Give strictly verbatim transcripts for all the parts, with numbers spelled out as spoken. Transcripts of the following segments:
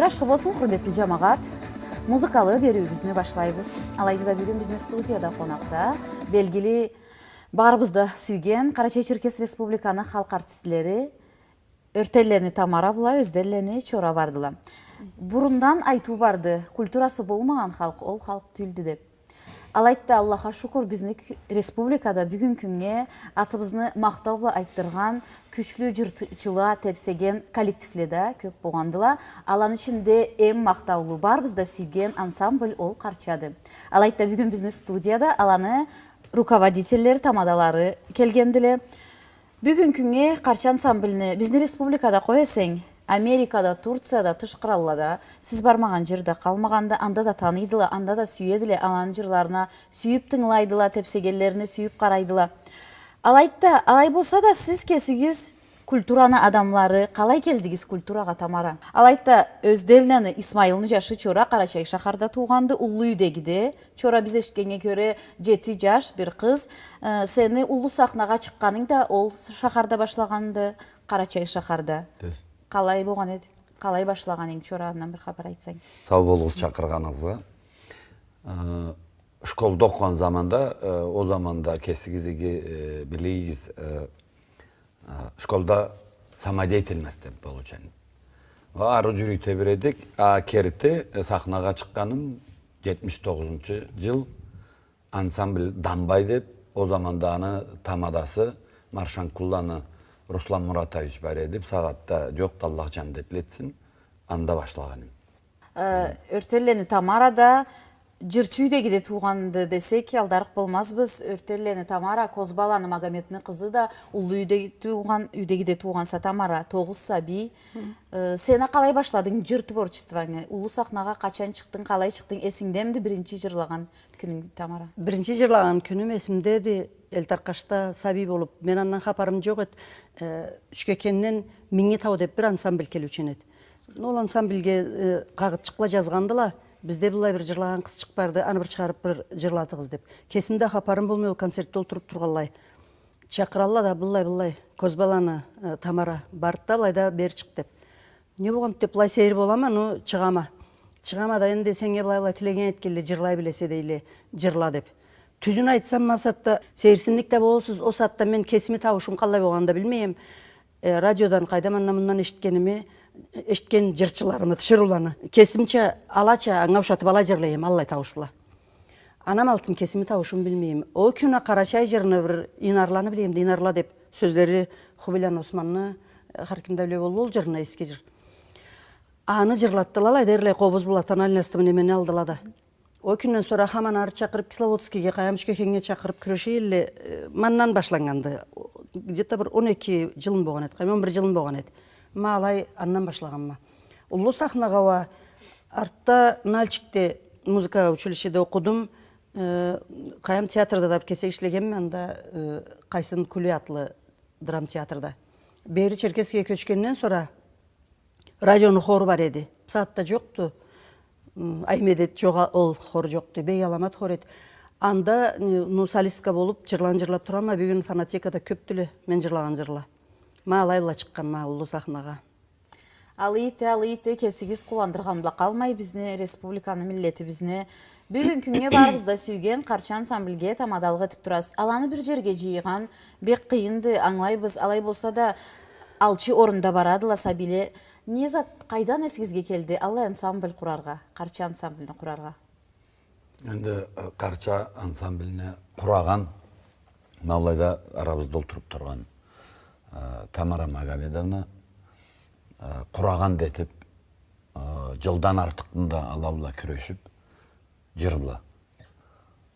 Ашхы болсун, хурметли джамагъат. Музыкалы бериуюбюзню башлайбыз. Алайды да, бюгюн бизни студияда къонакъда белгили, барыбыз да сюйген Къарачай-Черкес Республиканы халкъ артистлери Ёртенлени Тамара бла Ёзденлени Чора бардыла. Бурундан айтыу барды, культурасы болмагъан халкъ ол халкъ тюлдю деп. Алайды да, Аллахха шукур, бизни кю-, республикада бюгюн кюннге атыбызны махтау бла айтдыргъан кючлю джырчыла, тепсеген коллективле да кёп болгъандыла. Аланы ичинде эм махтаулу, барыбыз да сюйген ансамбль ол Къарчады. Алайды да, бюгюн бизни студияда аланы руководительлери, тамадалары келгендиле. Бюгюн кюннге Къарча ансамбльни бизни республикада къой эсенг, Америкада, Турцияда, тыш къраллада, сиз бармагъан джерде къалмагъанды, анда да таныйдыла, анда да сюедиле, аланы джырларына сюйюп тынгылайдыла, тепсегенлерине сюйюп къарайдыла. Алайды да, алай болса да, сиз кесигиз культураны адамлары, къалай келдигиз культурагъа, Тамара? Алайды да, Ёзденлени Исмайылны джашы Чора Къарачай шахарда туугъанды, Уллу Юйдегиде, Чора, биз эшитгеннге кёре, джети джаш, бир къыз. Э, сени уллу сахнагъа чыкъгъанынг да ол шахарда башлагъанды, Къарачай шахарда. Тюз. Къалай болгъан эди? Къалай башлагъан эдинг Чора, андан бир хапар айтсанг. Сау болугъуз чакъыргъаныгъызгъа. Э, школда окъугъан заманда, э, ол заманда кесигиз иги, э, билигиз, э, А, школда самодеятельность деп болуучан. Ары джюрюте бередик, а керти, э, сахнагъа чыкъгъаным джетмиш тогъузунчу джыл, ансамбль «Дамбай» деп, ол заманда аны тамадасы Маршанкулланы Руслан Муратович бар эди, бусагъатда джокъду, Аллах джандетли этсин, анда башлагъаным. Э, Ёртенлени Тамара да джырчы юйдегиде туугъанды десек, алдарыкъ болмазбыз. Ёртенлени Тамара, Козбаланы Магометни къызы да, уллу юйде туугъан, юйдегиде туугъанса, Тамара, тогъуз сабий. Хы. Э, сен а къалай башладынг джыр творчествонгу? Уллу сахнагъа къачан чыкъдынг, къалай чыкъдынг? Эсингдемиди биринчи джырлагъан кюнюнг, Тамара? Биринчи джырлагъан кюнюм эсимдеди. Элтаркъашда сабий болуп, мен андан хапарым джокъ эди. Э, Ючкекенден «Минги тау» деп бир ансамбль келиучен эди. Ол ансамбльге, э, къагъытчыкъла джазгъандыла. Бизде быллай бир джырлагъан къызчыкъ барды, аны бир чыгъарып бир джырлатыгъыз деп. Кесим да хапарым болмай ол концертде олтуруп тургъанлай. Чакъыралла да, быллай, быллай, Козбаланы, э, Тамара, барды да, былайда бери чыкъ деп. Не болгъанды деп былай сейир болама, ну, чыгъама. Чыгъама да, энди сеннге былай-былай тилеген этгенле, джырлай билесе дейле, джырла деп. Тюзюн айтсам, ма бусагъатда сейирсинлик да болурсуз, ол сагъатда мен кесими тауушум къаллай болгъанын да билмейме. Э, радиодан, къайдам, андан-мындан эшитгеними, эшитген джырчыларымы, тиширыуланы, кесимча, алача, анга ушатып алай джырлайма, аллай тауушла. Анам алтын кесими тауушум билмейме. Ол кюн а «Къарачай» джырны бир «Инарланы» билейме да, «Инарла» деп, сёзлери Хубийланы Османны, э, хар ким да биле боллу ол джырны, эски джыр. Аны джырлатдыла, алай дерлей, къобуз бла тональностьмы, немени алдыла да. Ол кюнден сора хаман ары чакъырып, Кисловодскийге, къайдам, Ючкекеннге чакъырып кюреше эдиле, э, мандан башланнганды. Где-то бир он эки джылым болгъан эди, къайдам, он бир джылым болгъан эди. Ма алай андан башлагъанма. Уллу сахнагъа уа артда Нальчикде музыка училищеде окъудум. Э, къайдам, театрда да бир кесек ишлегенме анда, э, Къайсын Кюллю атлы драмтеатрда. Бери Черкесскеге кёчгенден сора радиону хору бар эди. Бусагъатда джокъду. М, ай медет, джокъ а, ол хор джокъду. Бек аламат хор эди. Анда, э, ну, солистка болуп, джырланы джырлап турама, бюгюн фонотекада кёпдюле мен джырлагъан джырла. Ма алай бла чыкъгъанма уллу сахнагъа. Алайды, алайды, кесигиз къууандыргъан бла къалмай бизни, республиканы, миллетибизни. Бюгюн кюннге барыбыз да сюйген Къарча ансамбльге тамадалыкъ этип турасыз. Аланы бир джерге джыйгъан бек къыйынды, ангылайбыз. Алай болса да, алчы орунда барадыла сабийле. Не зат, къайдан эсигизге келди аллай ансамбль къураргъа, Къарча ансамбльни къураргъа? Энди, э, Къарча ансамбльни къурагъан, ма былайда арабызда олтуруп тургъан, э, Тамара Магомедовна, э, къурагъан да этип, э, джылдан артыкъны да ала бла кюрешип, джыр бла.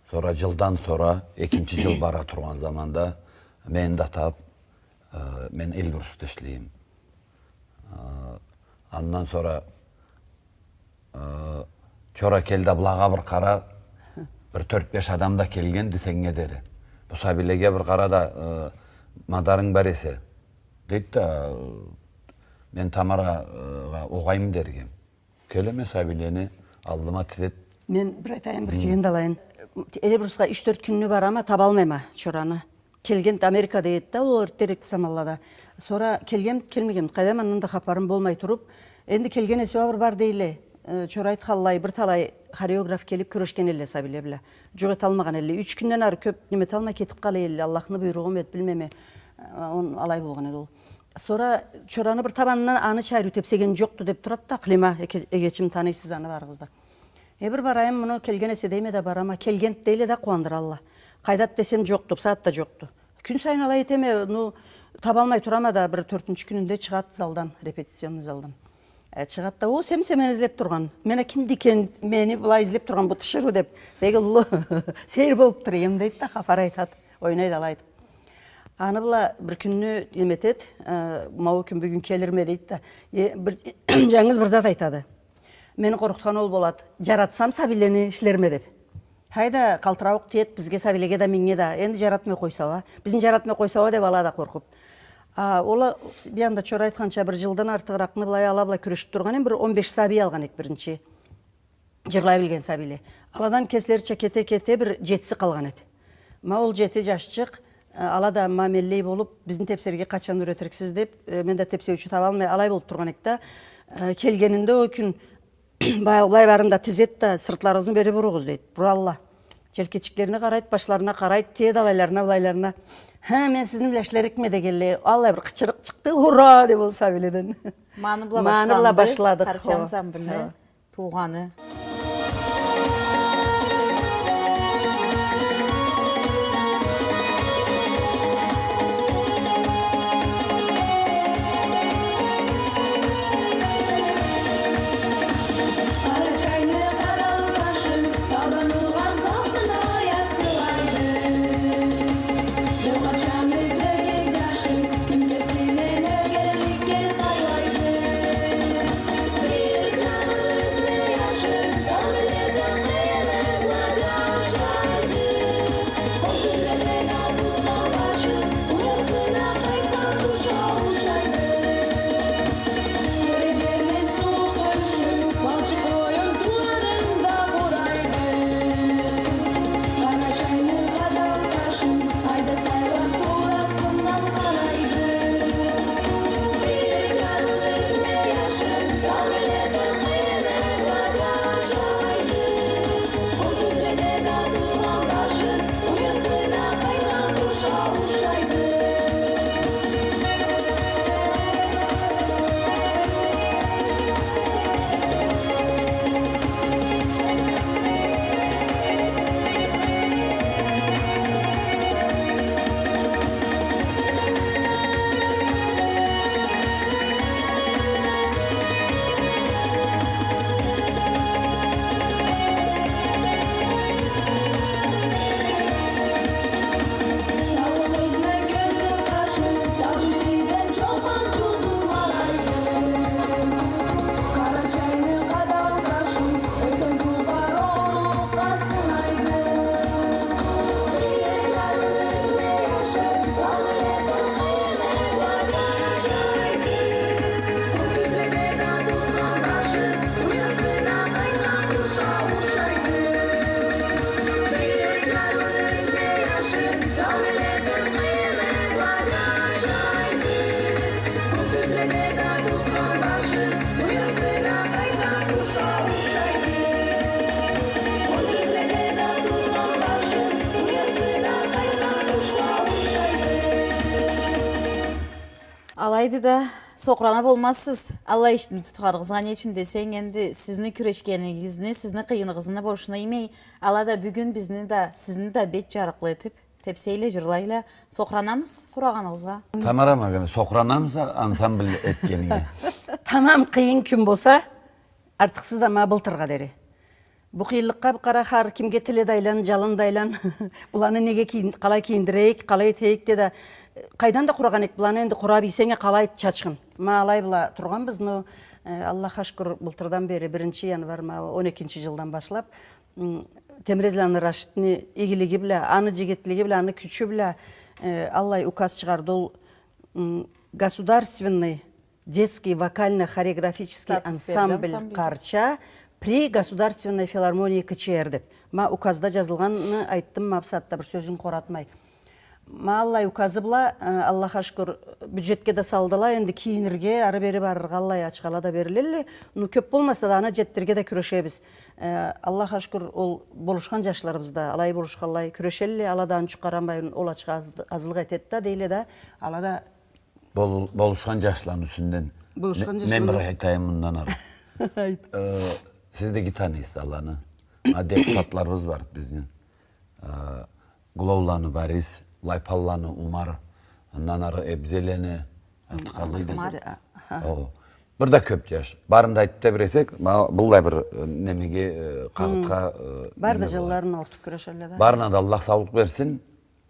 Сора джылдан сора, экинчи джыл бара тургъан заманда мени да тап, э, мен Эльбрусда ишлейме. Э, андан сора, э, Чора, кел да былагъа бир къара, бир тёрт-беш адам да келгенди сеннге дери. Бу сабийлеге бир къара да, э, мадарынг бар эсе, дейди да, э, мен Тамарагъа огъайым дерге. Келеме, сабийлени алдыма тизет. Мен бир айтайым, бир чегенде алайын. Эльбрусха юч-тёрт кюнню барама, табалмайма Чораны. Келген Америкада эди да, ол эртдерек заманлада. Сора келген, келмеген, къайдам, андан да хапарым болмай туруп, Энди келген эсе уа бир бар дейле. Э, Чора айтханлай, бир талай хореограф келип кюрешген элле сабийле бла. Джукъ эталмагъан элле. Юч кюнден ары кёп неме эталмай кетип къала элле. Аллахны буйругъу эди, билмейме. Э, он алай болгъан эди ол. Сора Чораны бир табанындан аны чайрыу тепсеген джокъду деп турады да, Акълима, эге-, эгечим, таныйсыз аны барыгъыз да. Э, бир барайым, муну келген эсе дейме да барама. Келгенди дейле да къууандыралла. Къайдады десем, джокъду, бусагъатда джокъду. Кюн сайын алай этеме, ну, табалмай турама да, бир тёртюнчю кюнюнде чыгъады залдан, репетиционный залдан. Э, чыгъады да, о, сенмисе мени излеп тургъан. Мен а кимди экен мени былай излеп тургъан бу тиширыу деп. Бек уллу сейир болуп тура эдим, дейди да, хапар айтады. Ойнайды алай этип. Аны бла бир кюнню неме этеди, э, ма ол кюн бюгюн келирме дейди да. Э, бир, джангыз бир зат айтады. Мени къоркъутхан ол болады. Джаратсам сабийлени ишлериме деп. Хайда, къалтырауукъ тиеди бизге, сабийлеге да, меннге да. Энди джаратмай къойса уа. Бизни джаратмай къойса уа деп ала да къоркъуп. А, ол а, бир анда Чора айтханча, бир джылдан артыгъыракъны былай ала бла кюрешип тургъан эдим, бир он беш сабий алгъан эдик биринчи. Джырлай билген сабийле. Аладан кеслерича кете-кете бир джетиси къалгъан эди. Ма ол джети джашчыкъ, э, ала да ма менлей болуп, бизни тепсерге къачан юретириксиз деп, э, мен да тепсеучю табалмай, алай болуп тургъан эдик да, э, келгенинде ол кюн Былай, былай барыгъыз да тизед да, сыртларыгъызны бери буругъуз, дейди. Буралла. Джелкечиклерине къарайды, башларына къарайды, тиеди алайларына, былайларына. Хы, мен сизни бла ишлерикме дегенлей, аллай бир къычырыкъ чыкъды, ура, деп ол сабийледен. Ма аны бла башланды. Ма аны бла башладыкъ, хо. Къарачай ансамблини туугъаны. Алайды да, сокърана болмазсыз. Аллай ишни тутханыгъызгъа, не ючюн десенг, энди сизни кюрешгенигизни, сизни къыйыныгъызны бошуна иймей, ала да бюгюн бизни да, сизни да бет джарыкълы этип, тепсейле, джырлайла. Сокъранамыз къурагъаныгъызгъа. Тамара, ма, сокъранамыса ансамбль этгенинге? Тамам къыйын кюн болса, артыкъсыз да ма былтыргъа дери. Бу къыйынлыкъгъа бир къара, хар кимге тиле да айлан, джалын да айлан. Буланы неге кийин-, къалай кийиндирейик, къалай этейик де да, къайдан да къурагъан эдик буланы, энди къурап ийсенг а къалай чачхын. Ма алай бла тургъанбыз, но, э, Аллахха шукур, былтырдан бери, биринчи январь, ма он экинчи джылдан башлап, м, Темрезланы Рашидни игилиги бла, аны джигитлиги бла, аны кючю бла, э, аллай указ чыгъарды ол, м, государственный детский вокально-хореографический ансамбль Къарча при Государственной филармонии К Ч Р деп. Ма указда джазылгъанын айтдым, ма бусагъатда бир сёзюн къоратмай. Ма аллай указы бла, э, Аллахха шукур, бюджетге да салдыла, энди кийинирге, ары-бери барыргъа аллай ачхала да берилелле. Ну, кёп болмаса да, аны джетдирирге да кюрешебиз. Э, Аллахха шукур, ол болушхан джашларыбыз да, алай болушханлай кюрешелле, ала да анчукъ къарамайын, ол ачха аз-, азлыкъ этеди да, дейле да, ала да Бол-, болушхан джашланы юсюнден Болушхан ме-, мен джашланы. Бир айтайым мындан ары. Айт. Э, сиз да иги таныйсыз аланы. Ма депутатларыбыз бар бизни. Э, Гулоуланы Борис, Лайпанланы Умар, андан ары Эбзелени, э, М, Тыкъаллы Эбзеле, Эбзеле. Аха. О. Бир да кёп джаш. Барын да айтып да бир эсек, ма быллай бир, э, немеге, э, къагъытха, э, Бары да неме болады. Джанларын аурутуп кюрешелле да. Барына да Аллах саулукъ берсин.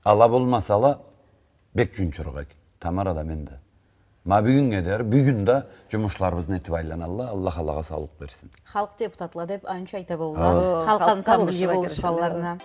Ала болмасала, бек джунчурукъ эк. Тамара да, мен да. Ма бюгюннге дери, бюгюн да джумушларыбызны этип айланалла. Аллах алагъа саулукъ берсин. Халкъ депутатла деп анча айта болла. О, халкъ ансамбльге болушханларына.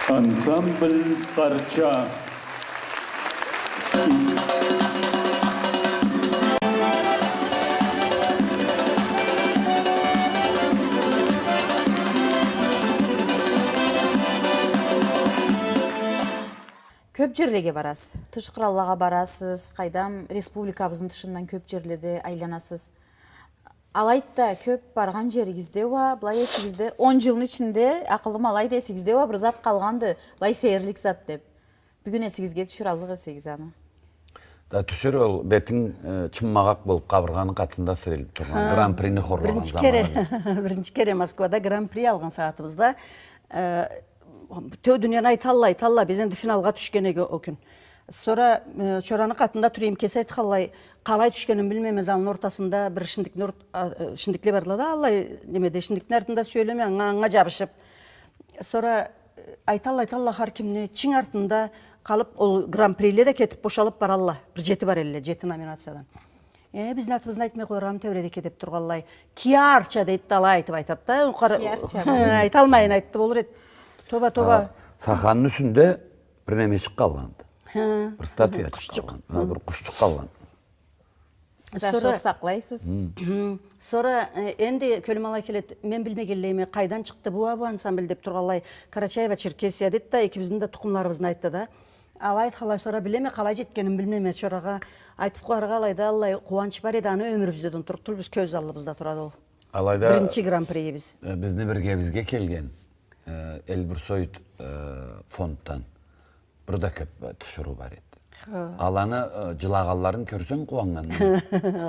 Ансамбль «Къарча». Кёп джерлеге барасыз. Тыш къраллагъа барасыз, къайдам, республикабызны тышындан кёп джерледе айланасыз. Алайды да, кёп баргъан джеригизде уа, былай эсигизде, он джылны ичинде, акъылым алайды, эсигизде уа бир зат къалгъанды, былай сейирлик зат деп. Бюгюн эсигизге тюшюр аллыкъ эсегиз аны. Да тюшюр, ол бетинг, э, чыммагъакъ болуп, къабыргъаны къатында сирелип тургъан, Гран-прини хорлагъан заманыбыз. Биринчи кере, биринчи кере Москвада Гран-при алгъан сагъатыбызда, э, Бютеу дунияны айталла, айталла, биз энди финалгъа тюшген эдик ол кюн. Сора, э, Чораны къатында тура эдим, кеси айтханлай, къалай тюшгенин билмейме, залны ортасында бир шиндикни орт-, а, э, шиндикле барла да, аллай, немеде, шиндикни артында сюелеме, анга, анга джабышып. Сора, э, айталла, айталла, хар кимни, чинг артында къалып, ол гран-приле да кетип, бошалып баралла. Бир джети бар элле, джети номинациядан. Э, бизни атыбызны айтмай къояргъамы тебреди экен деп тургъанлай. Киярча дейди да, алай айтып айтады да. Киярча. Айталмайын айтды болур эди. Тоба, тоба. Сахнаны юсюнде бир неме чыкъгъанды. Хы. Бир статуя чыкъгъанды. Къушчукъ. Хы, бир къушчукъ къалгъанды. Сиз ашырып сакълайсыз. Хы. Сора, э, энди кёлюме алай келеди, мен билмегенлейиме, къайдан чыкъды бу, а, бу ансамбль деп тургъанлай. Карачаево-Черкесия деди да, экибизни да тукъумларыбызны айтды да. Алай айтханлай, сора билеме, къалай джетгенин билмейме, Чорагъа айтып къояргъа алайда, аллай къууанч бар эди, аны ёмюрюбюзде да унутурукъ тюлбюз, кёз аллыбызда турады ол. Алайда, биринчи гран-приибиз. Э, бизни биргебизге келген, э, Эльбрусоид, э, фонддан бир да кёп, э, тиширыу бар эди. Хы. Аланы, э, джылагъанларын кёрсенг, къууаннгандан.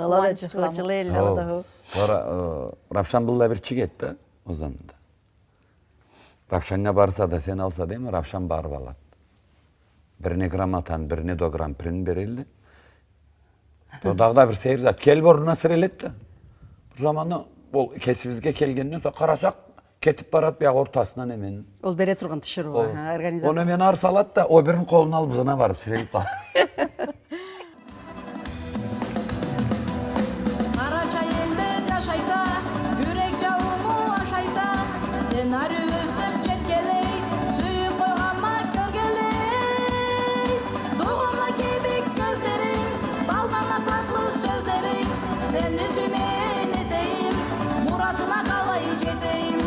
Ала да къууанч джылай, джылай элле, ала да, хо. Сора, э, Равшан былай бир чик эди да, ол заманда. Равшаннга барса да, сен алса дейме, Равшан барып алады. Бирине грамотаны, бирине да гран-прини берелле. Ол дагъыда бир сейир зат. Келип орнуна сиреледи да. Бир заманда ол кесибизге келгенден сора къарасакъ, кетип барады биягъы ортасына немени. Ол бере тургъан тиширыугъа, ол, ха, организатор. Ол немени ары салады да, ол бирин къолуна алып, ызына барып сирелип къалады. Къарачай элде джашайса, джюрек джаууму ашайса, сен ары ёсюп джетгенлей, сюйюп къойгъанма кёргенлей. Туугъанла кибик кёзлеринг, бал да татлы сёзлеринг, сени сюймей не этейим, муратыма къалай джетейим?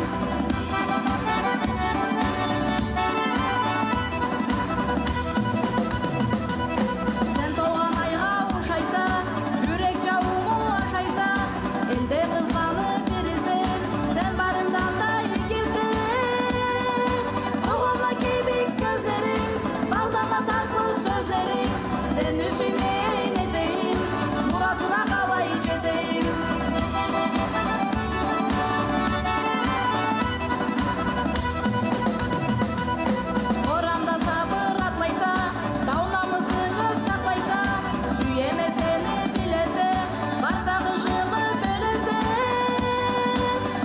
Сен толгъан айгъа ушайса, джюрек джаууму ашайса, элде къызланы бирисе, сен барындан да игисе. Туугъанла кибик кёзлеринг, бал да татлы сёзлеринг, сени сюймей не этейим, муратыма къалай джетейим? Орамда сабыр атлайса, тау намысынгы сакълайса, сюеме сени билесе, бар сагъышымы бёлесе.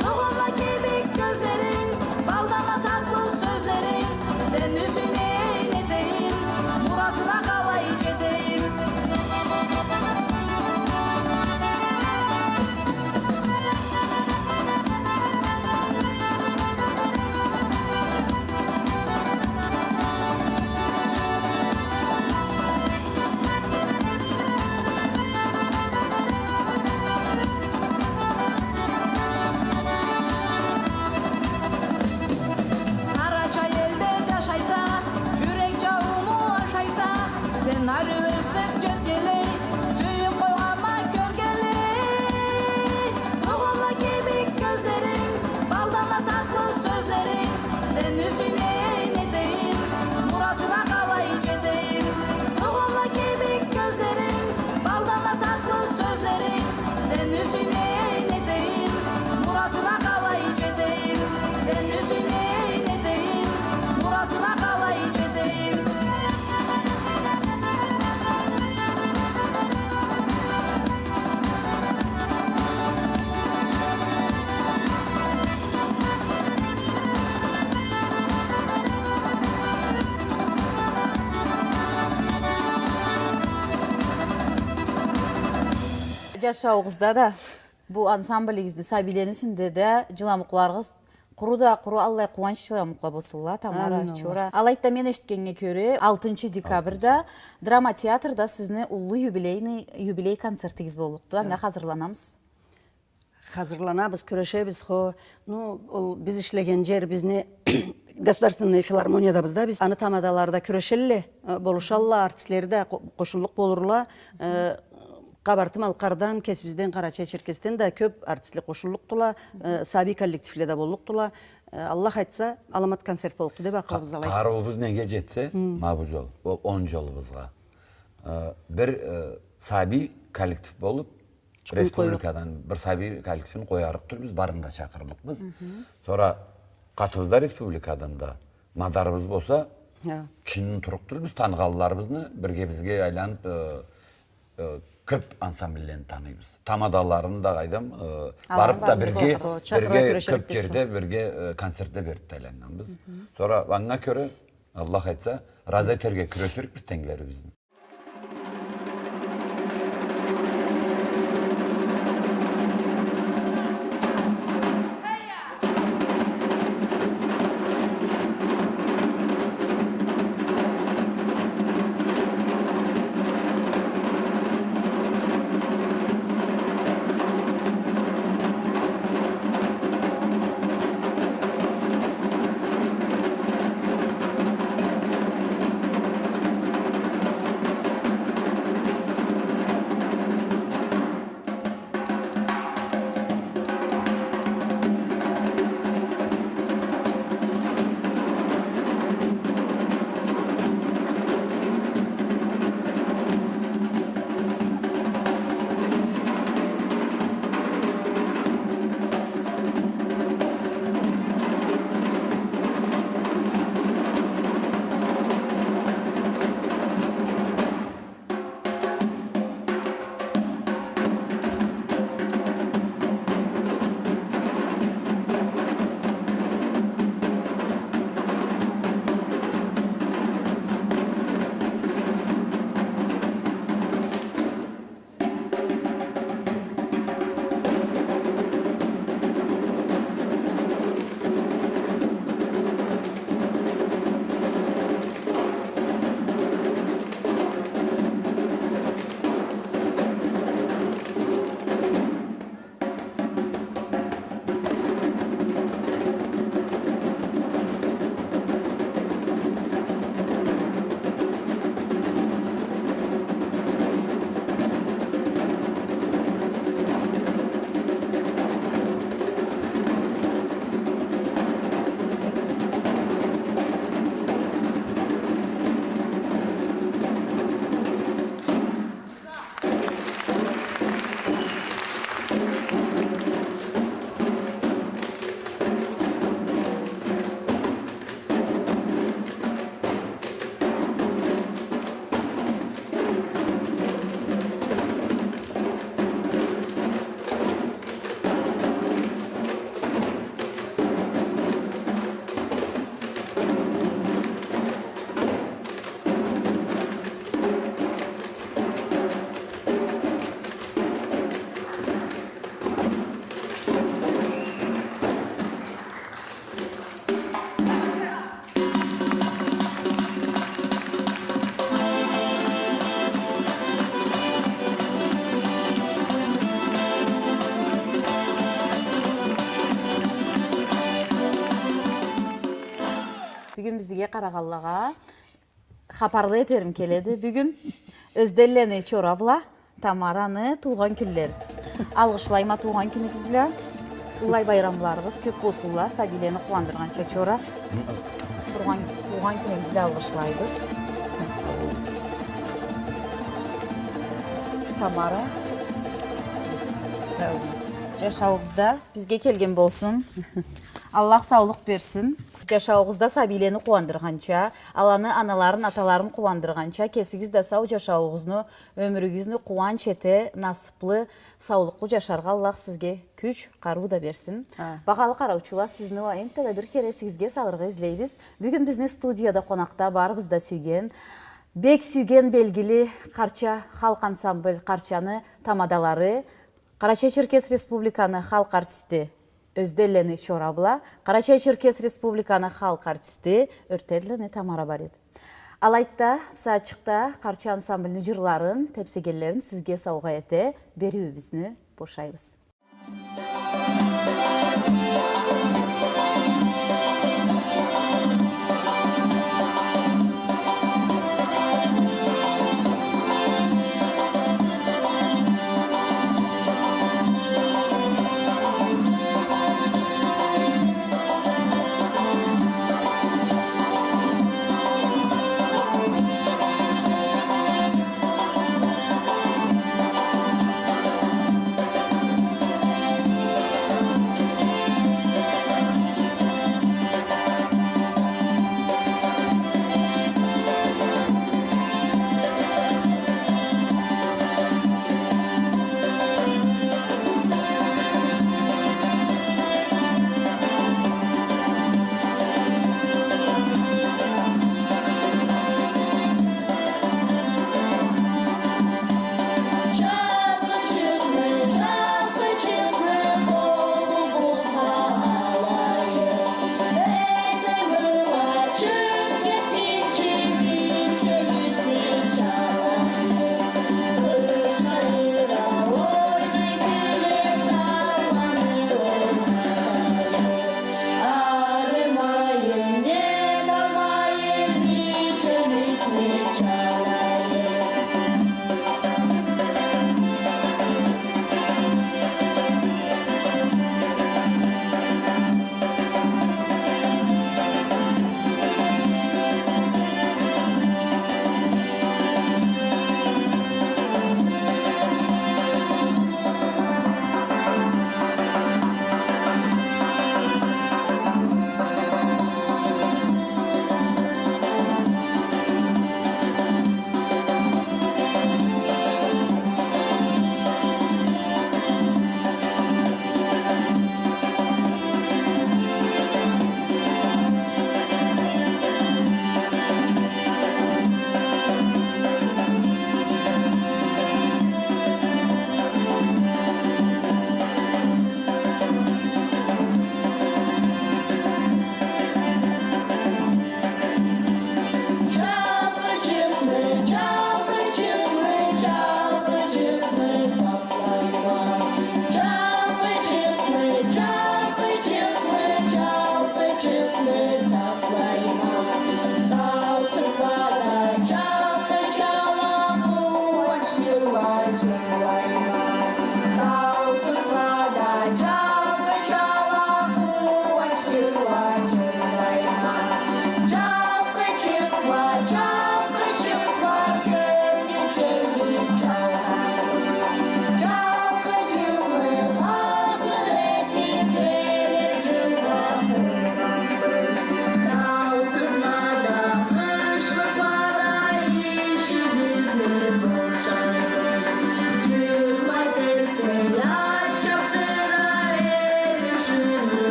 Туугъанла кибик кёзлеринг, бал да татлы сёзлеринг, сени сюймей не этейим, муратыма къалай джетейим? Къарачай элде джашайса, джюрек джаууму ашайса, сен ары ёсюп джетгенлей, сюйюп къойгъанма кёргенлей. Туугъанла кибик кёзлеринг, бал да татлы сёзлеринг, сени сюймей не этейим, муратыма къалай джетейим? Туугъанла кибик кёзлеринг, бал да татлы сёзлеринг, сени сюймей не этейим, муратыма къалай джетейим? Сени сюймей не этейим, муратыма къалай джетейим? Джашауугъузда да, бу ансамблигизни сабийлени юсюнде да джыламукъларыгъыз Къуру да, къуру аллай къууанч джыламукъла болсунла, Тамара, Чора. Алайды да, мен эшитгеннге кёре, алтынчы декабрда драма театрда сизни уллу юбилейный, юбилей концертигиз боллукъду. Анга хазырланамысыз? Хазырланабыз, кюрешебиз, хо. Ну, ол биз ишлеген джер, бизни государственный филармониядабыз да биз. Аны тамадалары да кюрешелле, э, болушалла, артистлери да къо-, къошуллукъ болурла. Э, Къабарты-Малкъардан, кесибизден, Къарачай-Черкесден да кёп артистле къошуллукъдула, э, сабий коллективле да боллукъдула. Э, Аллах айтса, аламат концерт боллукъду деб акъылыбыз алайды. Къарыуубуз неге джетсе, ма бу джол, ол он джолубузгъа. Э, бир, э, сабий коллектив болуб, республикадан бир сабий коллективин къоярыкъ тюлбюз, барын да чакъырлыкъбыз. Сора къатыбызда республикадан да мадарыбыз болса, кишини унутурукъ тюлбюз, таныгъанларыбызны, бирге бизге айланыб, э, э, кёб ансамбльлени таныйбыз. Тамадаларын да къайдам, э, барыб да бирге, бирге кёб джерде бирге, э, концертле бериб да айланнганбыз. Сора анга кёре, Аллах айтса, разы этерге кюреширикбиз тенглерибизни. Бюгюн бизге къарагъанлагъа хапарлы этерим келеди. Бюгюн Ёзденлени Чора бла Тамараны туугъан кюнлериди. Алгъышлайма туугъан кюнюгюз бла. Аллай байрамларыгъыз кёб болсунла, сабийлени къууандыргъанча, Чора. Туугъан, туугъан кюнюгюз бла алгъышлайбыз. Тамара. Джашауугъузда бизге келген болсун. Аллах саулукъ берсин. Джашауугъузда сабийлени къууандыргъанча, аланы аналарын, аталарын къууандыргъанча, кесигиз да сау джашауугъузну, ёмюрюгюзню къууанч эте, насыблы, саулукълу джашаргъа Аллах сизге кюч, къарыу да берсин. Багъалы къараучула, сизни уа энтта да бир кере эсигизге салыргъа излейбиз. Бюгюн бизни студияда къонакъда барыбыз да сюйген, бек сюйген белгили Къарча халкъ ансамбль, Къарчаны тамадалары, Къарачай-Черкес Республиканы халкъ артисти Ёзденланы Чора бла Къарачай-Черкес Республиканы халкъ артисти Ёртенланы Тамара бар эди. Алайды да, бусагъатчыкъда Къарча ансамбльни джырларын, тепсегенлерин сизге саугъа эте бериуюбюзню бошайбыз.